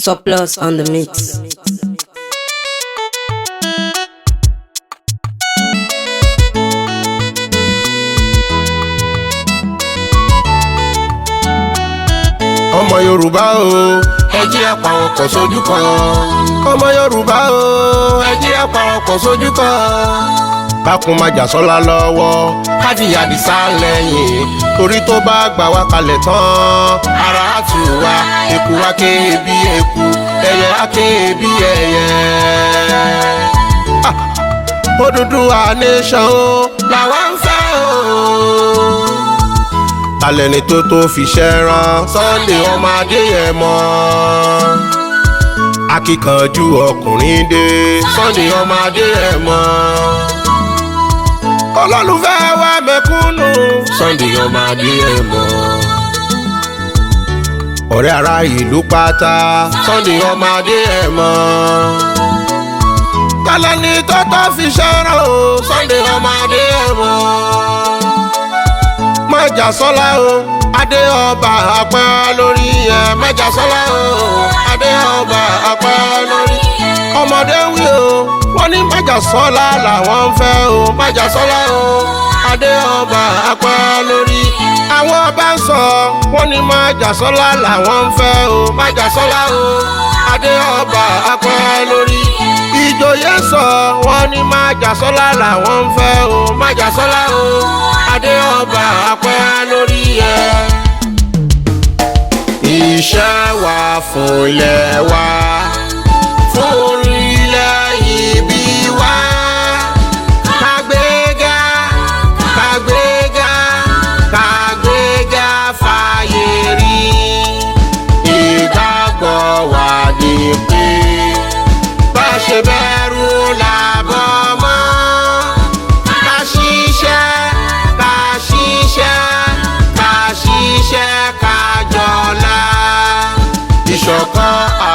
Surplus on the mix. Ọmọ Yorùbá o, ẹ jẹ́ á pawọ́pọ̀ sójú kan. Ọmọ Yorùbá o, ẹ jẹ́ á pawọ́pọ̀ sójú kan. Kákun máa jà sọ́la lọ́wọ́, kájí Àdìsá lẹ́yìn, torí tó bá gbà wá kalẹ̀ tán, ara á tù wá. Eku á ké bí eku, ẹyẹ á ké bí ẹyẹ. Ah! Odùduwà nation o làwa ń fẹ́ o. Talẹ́ni tó tó fiṣẹ́ rán Sunday ọmọ Adéyẹmọ? Akíkanjú ọkùnrin dé, Sunday ọmọ Adéyẹmọ. Olólùfẹ́ wa mẹ̀kúnnù, Sunday ọmọ Adéyẹmọ. Ọ̀rẹ́ ará ìlú pátá, Sunday ọmọ Adéyẹmọ. Talẹ́ni tó tó fiṣẹ́ rán o, Sunday ọmọ Adéyẹmọ. Májà sọ́lá o, adé ọba àpẹ́ lórí ẹ̀. Májà sọ́lá o, adé ọba àpẹ́ lórí. Ọmọdé wí o, wọ́n ní májà sọ́lá làwọn ń fẹ́ o. Májà sọ́lá o, adé ọba àpẹ́ lórí. Àwọn ọba ń sọ, wọ́n ní májà sọ́lá làwọn ń fẹ́ o. Májà sọ́lá o, adé ọba àpẹ́ lórí. Ìjòyè sọ, wọ́n ní májà sọ́lá làwọn ń fẹ́ o. Májà sọ́lá o, adé ọba àpẹ́ lórí ẹ̀. Iṣẹ́ wa fúnlẹ̀ wa, fún ilẹ̀ ìbí wa. Kàgbéga, kàgbéga, kàgbéga fàyè rí. Ìgbàgbọ́ wa ni pé bá ṣe bẹ̀rù làbọ̀ mọ́. Ká ṣiṣẹ́, ká ṣiṣẹ́, ká ṣiṣẹ́, ká jọlá. Ìṣọ̀kan.